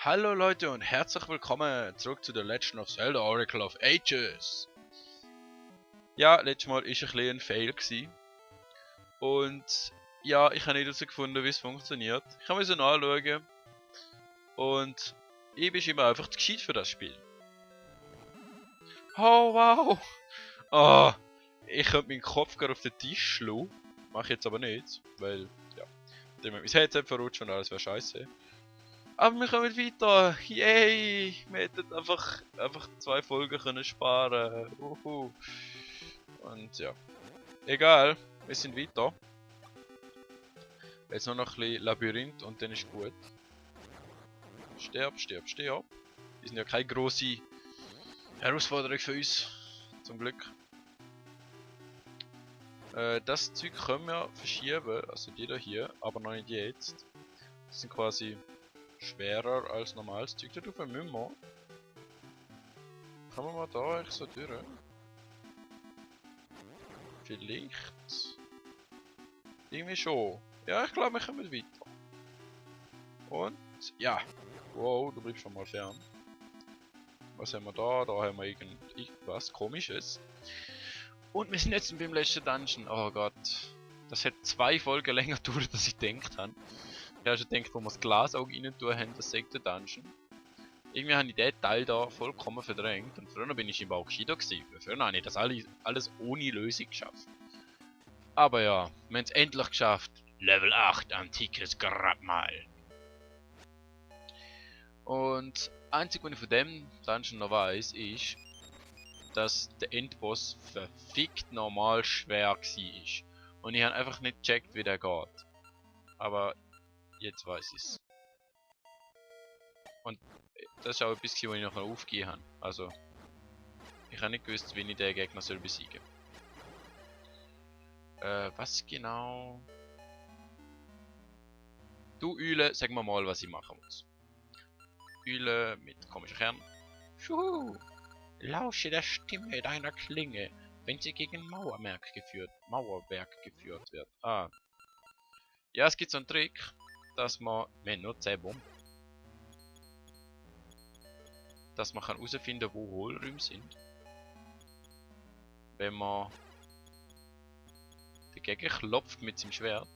Hallo Leute und herzlich willkommen zurück zu The Legend of Zelda Oracle of Ages. Ja, letztes Mal war ein bisschen ein Fail gewesen. Und ja, ich habe nicht herausgefunden, wie es funktioniert. Ich habe es anschauen und ich bin immer einfach zu gescheit für das Spiel. Oh wow! Ah, ich könnte meinen Kopf gerade auf den Tisch schlagen. Mache ich jetzt aber nicht, weil ja, dann wird mein Headset verrutscht und alles wäre scheiße. Aber wir kommen weiter. Yay! Wir hätten einfach 2 Folgen können sparen. Und ja. Egal, wir sind weiter. Jetzt nur noch ein bisschen Labyrinth und dann ist gut. Sterb, sterb, sterb. Die sind ja keine grosse Herausforderung für uns. Zum Glück. Das Zeug können wir verschieben, also die da hier, aber noch nicht jetzt. Das sind quasi schwerer als normales Zeug. Da tun wir müssen. Kann man mal da echt so durch? Vielleicht. Irgendwie schon. Ja, ich glaube, wir kommen weiter. Und ja. Wow, du bleibst schon mal fern. Was haben wir da? Da haben wir irgendwas Komisches. Und wir sind jetzt beim letzten Dungeon. Oh Gott. Das hat 2 Folgen länger gedauert, als ich gedacht habe. Ich habe schon gedacht, wo wir das Glasauge rein tun haben, das sagt der Dungeon. Irgendwie habe ich diesen Teil da vollkommen verdrängt. Und früher bin ich im auch gescheiter gewesen. Früher habe ich das alles ohne Lösung geschafft. Aber ja, wir haben es endlich geschafft. Level 8, antikes Grabmal. Und einzig, was ich von dem Dungeon noch weiss, ist, dass der Endboss verfickt normal schwer war. Und ich habe einfach nicht gecheckt, wie der geht. Aber jetzt weiß ich es. Und das ist auch etwas, was ich noch aufgegeben habe. Also, ich habe nicht gewusst, wie ich den Gegner soll besiegen. Was genau? Du Eule, sag mir mal, was ich machen muss. Eule mit komischen Kern. Schuhu! Lausche der Stimme deiner Klinge, wenn sie gegen Mauerwerk geführt wird. Ah. Ja, es gibt so einen Trick, dass wir haben nur 10 Bomben. Dass man herausfinden kann, wo Hohlräume sind. Wenn man dagegen klopft mit seinem Schwert.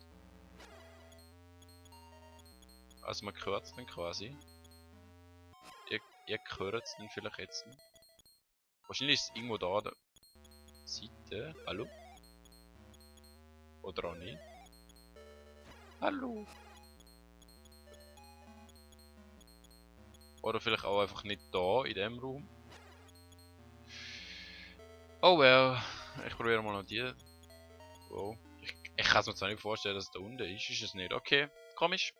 Also man hört es dann quasi. Ihr hört es dann vielleicht jetzt. Wahrscheinlich ist es irgendwo da an der Seite. Hallo? Oder auch nicht? Hallo? Oder vielleicht auch einfach nicht da, in dem Raum. Oh well, ich probiere mal noch die. Wow. Ich kann es mir zwar nicht vorstellen, dass es da unten ist. Ist es nicht? Okay, komisch.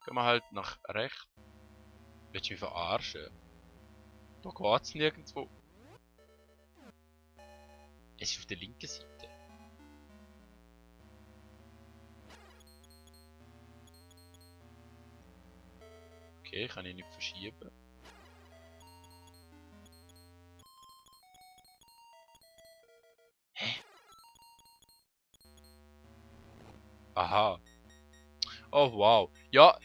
Gehen wir halt nach rechts. Willst du mich verarschen? Da geht's nirgendwo. Es ist auf der linken Seite. Okay, kann ich nicht verschieben. Hä? Aha. Oh wow. Ja,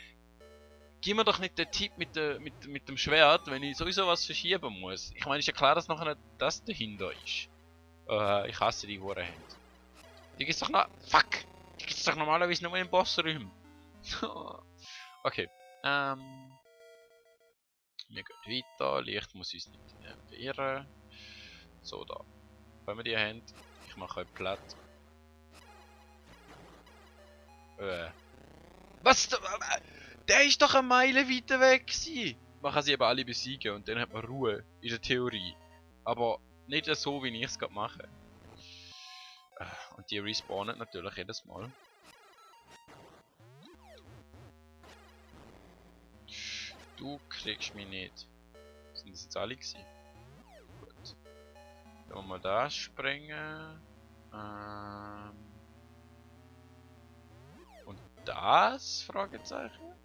gib mir doch nicht den Tipp mit dem Schwert, wenn ich sowieso was verschieben muss. Ich meine, ist ja klar, dass nachher das dahinter ist. Ich hasse die Hurenhände. Die gibt's doch noch. Fuck! Die gibt's doch normalerweise nur in Bossräumen. Okay. Wir gehen weiter. Licht muss uns nicht verirren. So, da. Wenn wir die haben, ich mache euch platt. Was? Der ist doch eine Meile weiter weg gewesen. Man kann sie eben alle besiegen und dann hat man Ruhe. In der Theorie. Aber nicht so, wie ich es gerade mache. Und die respawnen natürlich jedes Mal. Du kriegst mich nicht. Sind das jetzt alle gewesen? Gut. Wenn wir mal da sprengen. Und das? Fragezeichen?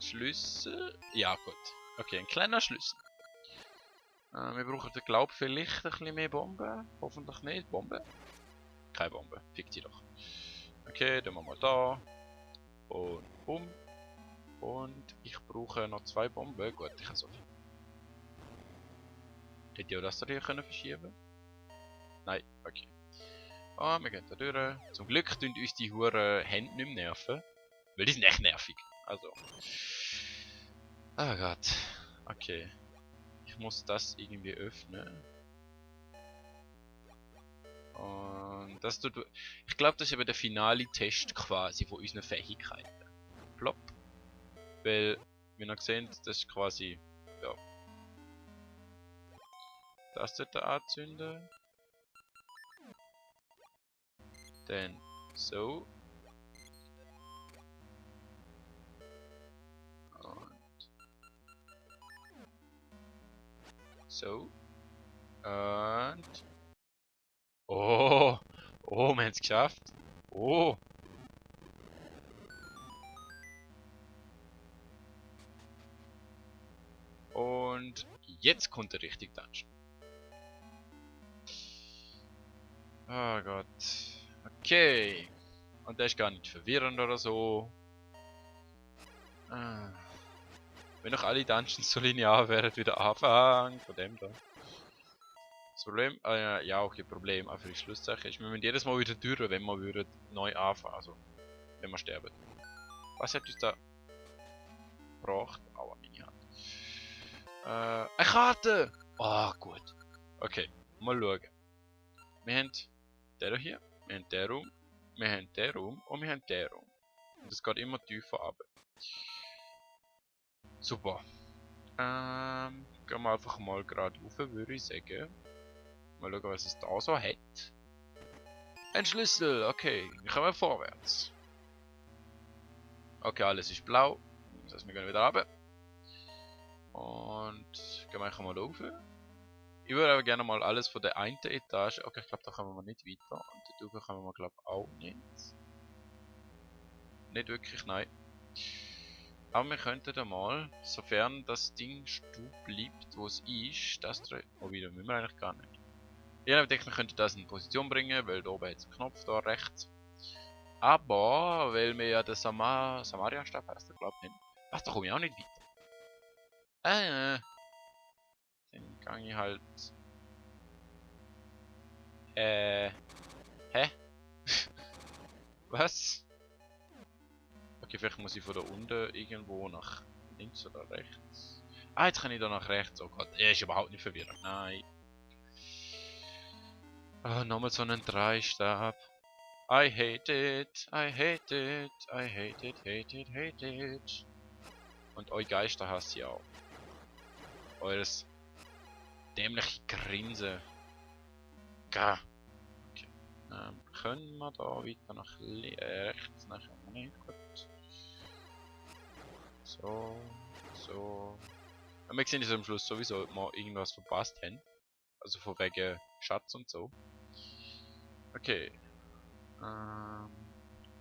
Schlüssel? Ja, gut. Okay, ein kleiner Schlüssel. Wir brauchen den Glaub vielleicht ein bisschen mehr Bomben. Hoffentlich nicht. Bombe? Keine Bombe. Fick die doch. Okay, dann machen wir da. Und bumm. Und ich brauche noch 2 Bomben. Gut, ich habe so viel. Hätte ich auch das hier können verschieben? Nein, okay. Ah, wir gehen da durch. Zum Glück tun uns die Huren Hände nicht mehr nerven. Weil die sind echt nervig. Also. Ah Gott. Okay. Ich muss das irgendwie öffnen. Und das tut. Ich glaube, das ist eben der finale Test quasi von unseren Fähigkeiten. Plopp. Weil, wie ihr seht, das ist quasi. Ja. Das dort anzünden. Dann so. Und so. Und. Oh! Oh, wir haben es geschafft. Oh! Und jetzt kommt der richtige Dungeon. Oh Gott. Okay. Und der ist gar nicht verwirrend oder so. Ah. Wenn noch alle Dungeons so linear wären, wieder anfangen. Von dem da. Das Problem, ja auch ein Problem, aber für die Schlusszeichen ist, wir müssen jedes Mal wieder durch, wenn wir würden neu anfangen. Also, wenn wir sterben. Was hat uns da gebracht? Aua, meine Hand. Eine Karte! Ah, gut. Okay, mal schauen. Wir haben den hier, wir haben den Raum, wir haben den Raum und wir haben den Raum. Und es geht immer tiefer runter. Super. Gehen wir einfach mal gerade rauf, würde ich sagen. Mal schauen, was es da so hat. Ein Schlüssel, okay, wir kommen vorwärts. Okay, alles ist blau. Das heißt, wir gehen wieder runter. Und gehen wir einfach mal rauf. Ich würde aber gerne mal alles von der einen Etage. Okay, ich glaube, da kommen wir nicht weiter. Und da drüben kommen wir, glaube ich, auch nicht. Nicht wirklich, nein. Aber wir könnten da mal, sofern das Ding stur bleibt, wo es ist, das oh, wieder müssen wir eigentlich gar nicht. Ich denke, wir könnten das in Position bringen, weil da oben hat es einen Knopf da rechts. Aber, weil wir ja den Samaria-Stab heißt, glaube ich, nicht. Was, da komme ich auch nicht weiter. Dann kann ich halt. Hä? Was? Okay, vielleicht muss ich von da unten irgendwo nach links oder rechts. Ah, jetzt kann ich da nach rechts. Oh Gott, er ist überhaupt nicht verwirrend. Nein. Ah, nochmal so einen Dreistab. I hate it, I hate it, I hate it, hate it, hate it. Und euch Geister hasst ihr auch. Eures dämliche Grinsen. Gah. Okay. Können wir da weiter nach rechts? Nachher nicht. Gut. So. So. Und wir sehen jetzt am Schluss sowieso, ob wir irgendwas verpasst haben. Also von wegen Schatz und so. Okay. Da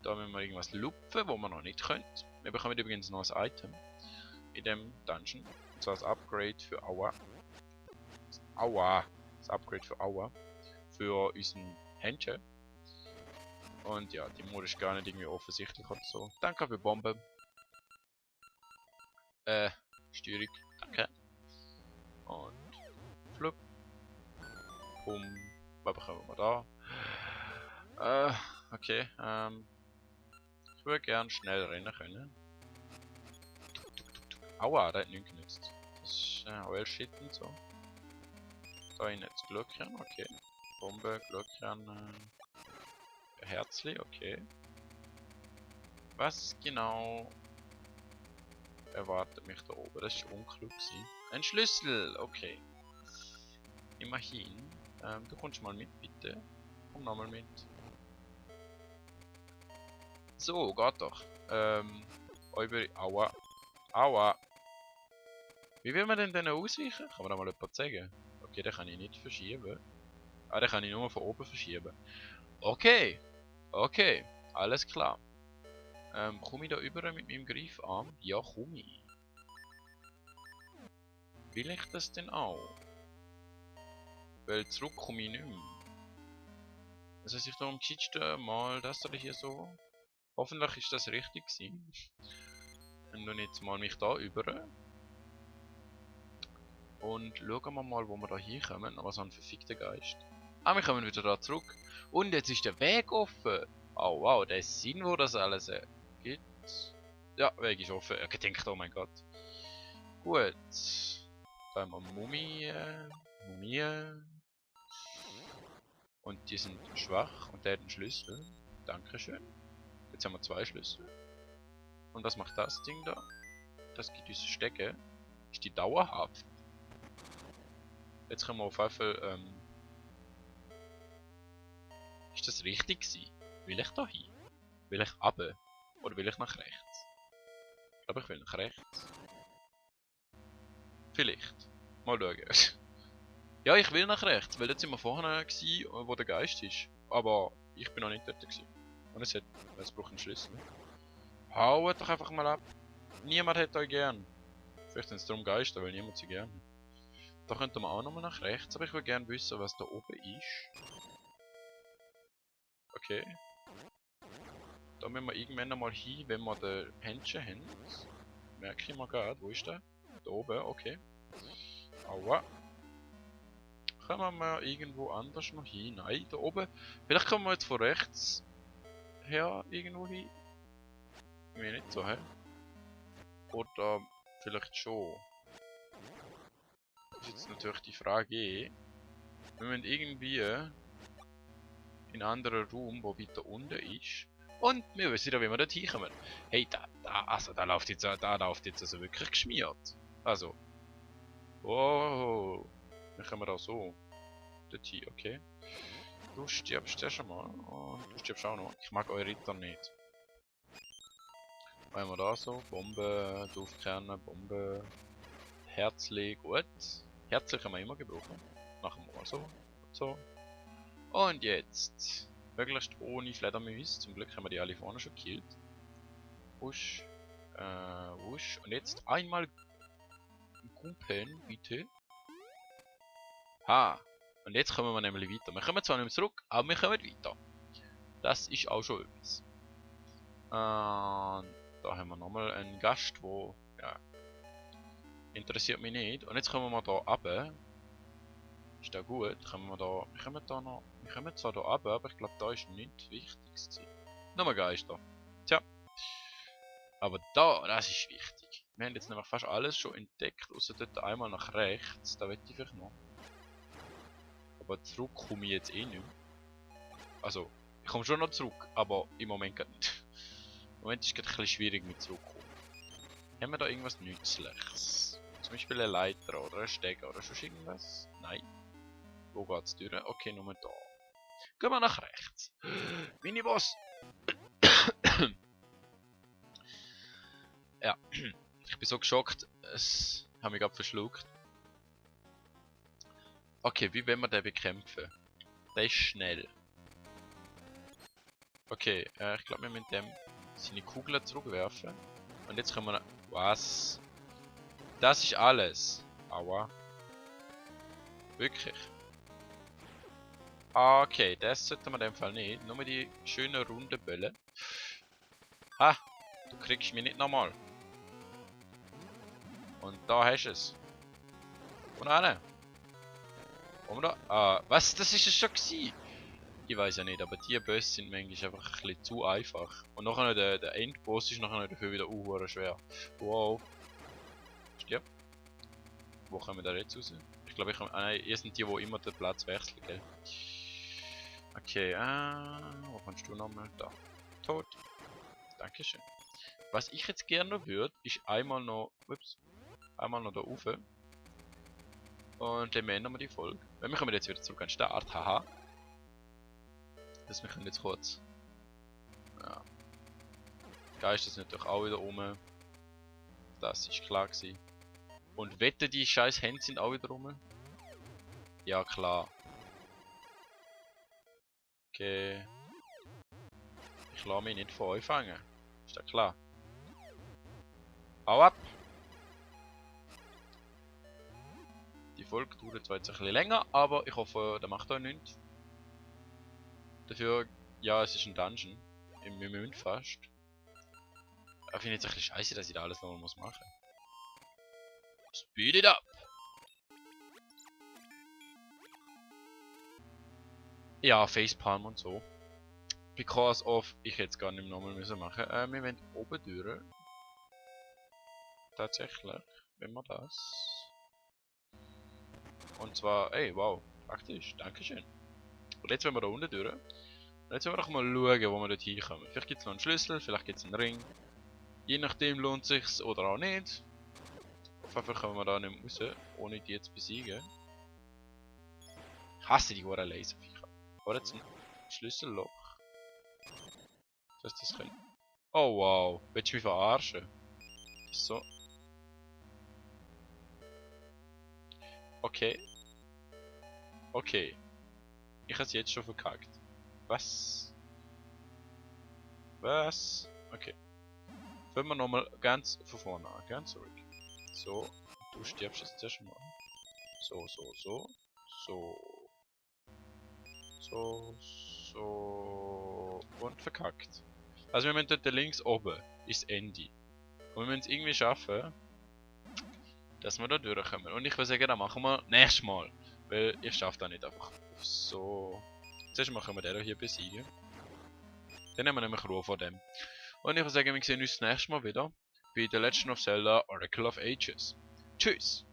müssen wir irgendwas lupfen, wo wir noch nicht können. Wir bekommen übrigens noch ein Item in dem Dungeon. Und zwar das Upgrade für Aua. Das Upgrade für Aua. Für unseren Händchen. Und ja, die Mode ist gar nicht irgendwie offensichtlich oder so. Danke für Bombe. Steuerung. Danke. Und flupp. Bumm. Was bekommen wir da? Okay. Ich würde gern schnell rennen können. Aua, der hat nichts genützt. Das ist Oil Shit und so. Da in jetzt Glöckchen, okay. Bombe, Glöckchen, Herzli, okay. Was genau erwartet mich da oben? Das ist unklug gewesen. Ein Schlüssel, okay. Immerhin. Du kommst mal mit, bitte. Komm nochmal mit. So, geht doch. Aua. Aua. Wie will man denn denen ausweichen? Kann man da mal etwas sagen? Okay, den kann ich nicht verschieben. Ah, den kann ich nur von oben verschieben. Okay. Okay. Alles klar. Komme ich da über mit meinem Greifarm? Ja, komme ich. Will ich das denn auch? Weil zurück komme ich nicht mehr. Das heißt, ich da am geschicktesten mal das oder hier so. Hoffentlich ist das richtig gewesen. Und jetzt mal mich da über. Und schauen wir mal, wo wir da hinkommen. Aber so ein verfickter Geist. Ah, wir kommen wieder da zurück. Und jetzt ist der Weg offen. Oh wow, der Sinn, wo das alles gibt. Ja, Weg ist offen. Ich denke, oh mein Gott. Gut. Da haben wir Mumien. Und die sind schwach. Und der hat einen Schlüssel. Dankeschön. Jetzt haben wir 2 Schlüssel. Und was macht das Ding da? Das gibt diese Stecke. Ist die dauerhaft? Jetzt können wir auf jeden Fall, ist das richtig gewesen? Will ich da hin? Will ich runter? Oder will ich nach rechts? Ich glaube, ich will nach rechts. Vielleicht. Mal schauen. Ja, ich will nach rechts, weil jetzt sind wir vorne gewesen, wo der Geist ist. Aber ich bin noch nicht dort gewesen. Und es braucht einen Schlüssel. Haut doch einfach mal ab. Niemand hat euch gern. Vielleicht sind es darum Geister, weil niemand sie gern hat. Da könnten wir auch nochmal nach rechts, aber ich will gerne wissen, was da oben ist. Okay. Da müssen wir irgendwann einmal hin, wenn wir den Händchen haben. Merke ich mal gerade, wo ist der? Da oben, okay. Aua. Kommen wir irgendwo anders noch hin? Nein, da oben. Vielleicht kommen wir jetzt von rechts her irgendwo hin. Mir nicht so, hä? Oder vielleicht schon. Das ist jetzt natürlich die Frage. Wir müssen irgendwie in einen anderen Raum, der weiter unten ist. Und wir wissen ja, wie wir dort hinkommen. Hey, da läuft jetzt also wirklich geschmiert. Also. Wow. Dann können wir auch so. Dort hin, okay. Du stirbst ja schon mal. Und du stirbst auch noch. Ich mag eure Ritter nicht. Wenn wir da so. Bombe, Duftkernen, Bombe. Herzli, gut. Herzli kann man immer gebrauchen. Machen wir mal so. So. Und jetzt. Möglichst ohne Fledermäuse. Zum Glück haben wir die alle vorne schon gekillt. Wusch. Wusch. Und jetzt einmal Kumpen, bitte. Ha. Und jetzt kommen wir nämlich weiter. Wir kommen zwar nicht mehr zurück, aber wir kommen weiter. Das ist auch schon etwas. Da haben wir nochmal einen Gast, wo ja, interessiert mich nicht. Und jetzt kommen wir da runter. Ist da gut? Wir kommen zwar da runter, aber ich glaube, da ist nichts Wichtiges. Nochmal Geister. Tja. Aber da, das ist wichtig. Wir haben jetzt nämlich fast alles schon entdeckt, außer dort einmal nach rechts. Da will ich vielleicht noch. Aber zurück komme ich jetzt eh nicht mehr. Also, ich komme schon noch zurück, aber im Moment gerade nicht. Im Moment ist es gerade ein bisschen schwierig mit zurückkommen. Haben wir da irgendwas Nützliches? Zum Beispiel eine Leiter oder ein Steger oder schon irgendwas? Nein. Wo geht's durch? Okay, nur da. Gehen wir nach rechts. Miniboss! Ja, ich bin so geschockt, es hat mich gerade verschluckt. Okay, wie wollen wir den bekämpfen? Der ist schnell. Okay, ich glaube, wir müssen dem seine Kugeln zurückwerfen. Und jetzt können wir... Was? Das ist alles. Aua. Wirklich. Okay, das sollten wir in dem Fall nicht. Nur die schönen runden Bälle. Ha! Du kriegst mich nicht nochmal. Und da hast du es. Und eine. Und da. Ah, was? Das ist es schon gewesen? Ich weiß ja nicht, aber die Bosse sind manchmal einfach ein bisschen zu einfach. Und nachher der Endboss ist nachher dafür wieder schwer. Wow. Stirb. Wo kommen wir da jetzt raus? Ich glaube, nein, ihr sind die immer den Platz wechseln, gell? Okay, wo kommst du nochmal? Da. Tot. Dankeschön. Was ich jetzt gerne noch würde, ist einmal noch da rauf. Und dann beenden wir die Folge. Weil wir kommen jetzt wieder zurück an den Start, haha. Das wir können jetzt kurz. Ja. Geist ist natürlich auch wieder rum. Das ist klar gewesen. Und wette, die scheiß Hände sind auch wieder rum? Ja, klar. Okay. Ich lasse mich nicht von euch fangen. Ist ja klar. Hau ab! Die Folge dauert zwar jetzt ein bisschen länger, aber ich hoffe, der macht euch nichts. Dafür, ja, es ist ein Dungeon. Wir müssen fast. Ich finde jetzt ein bisschen scheiße, dass ich da alles nochmal machen muss. Speed it up! Ja, Facepalm und so. Because of, ich hätte es gar nicht nochmal müssen machen. Wir wollen oben durch. Tatsächlich, wenn wir das. Und zwar, ey, wow, praktisch, dankeschön. Und jetzt wollen wir da unten durch. Und jetzt wollen wir doch mal schauen, wo wir dort hinkommen. Vielleicht gibt es noch einen Schlüssel, vielleicht gibt es einen Ring. Je nachdem lohnt es sich oder auch nicht. Auf jeden Fall kommen wir da nicht mehr raus, ohne die zu besiegen. Ich hasse die hohen Laserviecher. Oder jetzt ein Schlüsselloch. Was das können? Oh wow, willst du mich verarschen? So. Okay. Okay. Ich habe es jetzt schon verkackt. Was? Was? Okay. Fangen wir nochmal ganz von vorne an, ganz zurück. So, du stirbst jetzt zuerst mal. So. So. Und verkackt. Also wir müssen dort links oben ist das Ende. Und wir müssen es irgendwie schaffen, dass wir da durchkommen. Und ich würde sagen, das machen wir nächstes Mal. Weil ich schaffe das nicht einfach so. Zuerst mal können wir den hier besiegen. Dann nehmen wir nämlich Ruhe von dem. Und ich würde sagen, wir sehen uns das nächste Mal wieder bei The Legend of Zelda Oracle of Ages. Tschüss!